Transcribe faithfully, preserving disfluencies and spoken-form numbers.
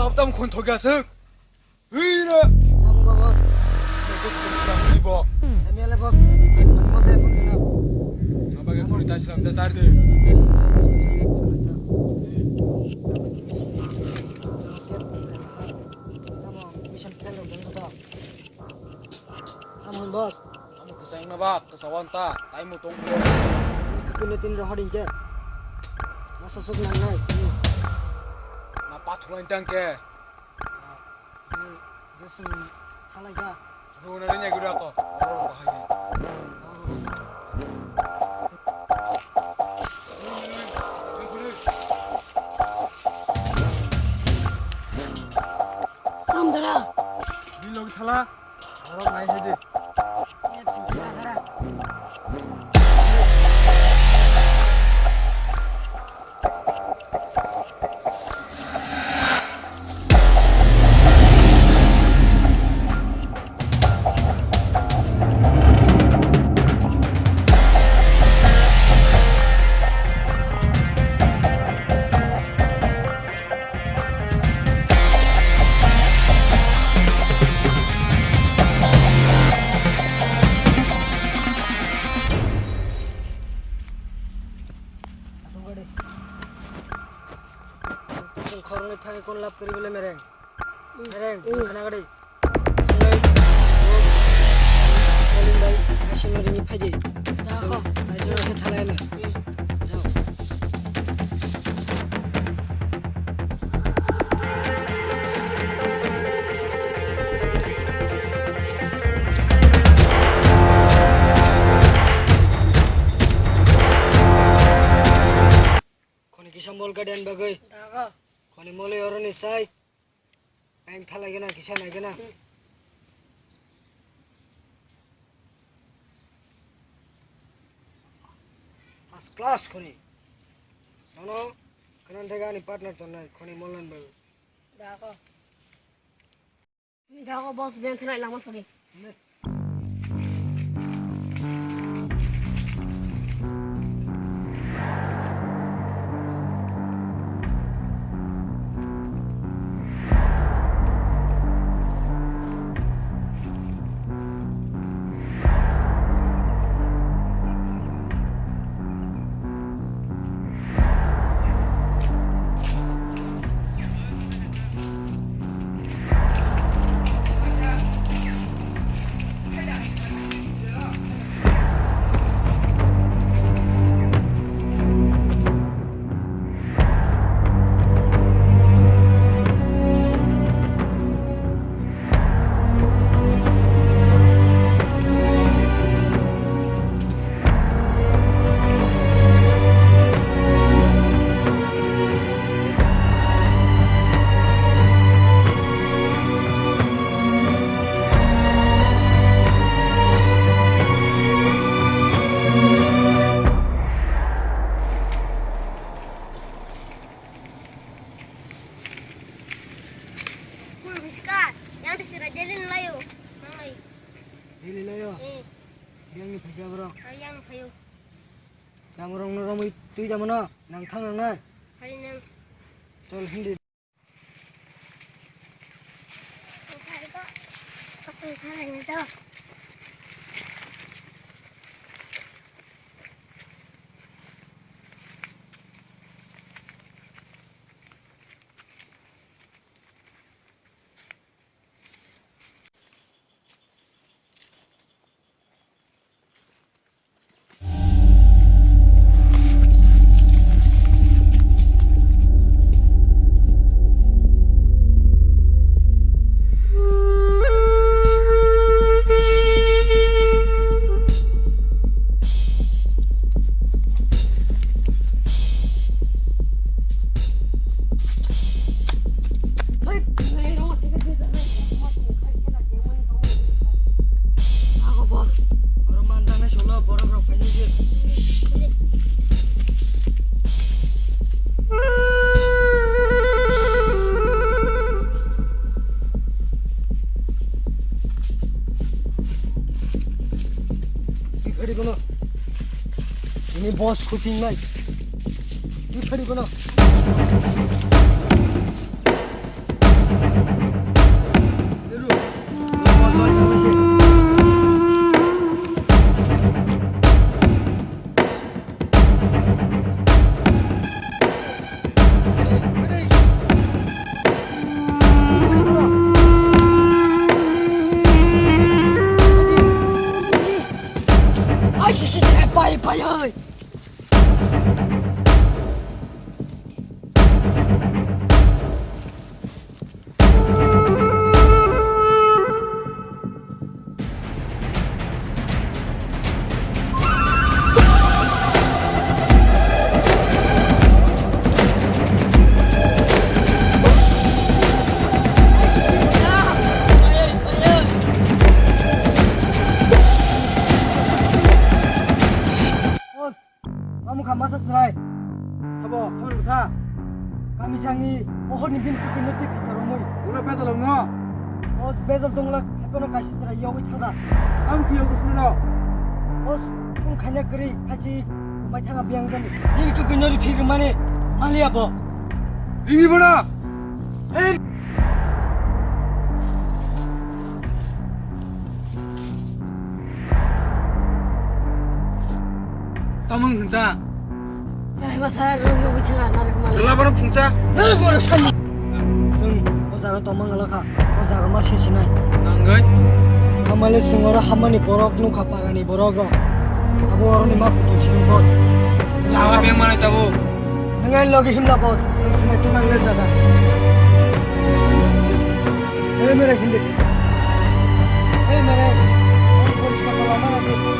Abdam khun thokya sik. Hira. Tamo baba. Ibo. Ami ale bok. Ani mo jai kun dina. Abage khuri ta slam da sar de. Tamo mission fail dong to. Tamo hwn boss. Tamo kwchang na ba, kwchang ta, tai mo tong ko. Ini kukune tin rohor ingke. Masa suk nang nai. Na pathulai tang ke. Ini, ini sing halai ga. Ro na rin ya gura ko. Ro ko hai. Tam dara. Bilog thala. Arok nai hai de. Khoroknwi thangwi kon lab kari bole mereng. Mereng, khana gadi. Bai, abo, Moling bai, asino ringi phaidi. Tako. Chwng, chwng khe thalai ano. Jao. Khoni kisa mol gadi ani bagwi. Tako. Khoni mole oroni sai. Ang thalai gana kisa nai gana. First class khoni. Nono, kanan thega ani partner tongnai khoni molnan bagwi. Dako. Dako boss ben thalai lama sori. Miska, yang disira daily layo. Mangai. Daily layo? Eh. Yang ni phaisa borok? Ah, yang phayo. Yang rong no romwi twi da mano, nang thang nang nai. Hari nang. Chol hindi. Ako boss, oro manjaknai solo borok rok painai je. Twi phari bono. Ini boss khusi nai. Twi phari bono. Hamar bwsa. Kami jangni pohorni bini kukuino twi khacha romwi. Ura bedal wngno. O bedal dongla hakono kaisa chwrai yogwi thangkha. Ang khe yogwi sinino. O sung khaina kwrwi khachi mai thangkha biyang jani. Nini kukuino ri phik rwmani maliya bo. Rini bono. Hey. Tamung hinsa. Chwrai masa rwng yogwi thangkha narwk malik. Rwla bono phungsa. Hey, borok sani. Chwng o jaga tongma ngala kha. O jaga ma se sinai. Nangwi. Hamale chwng oro hamani borok nukha parani borok rok. Abo oroni ma kutung sini bos. Jaga beng manai tabo. Nang ai logi himla bos. Nang sinai tu nang le jaga. Hey, mere hindi. Hey, mere. Nang poriskar kala mana tu.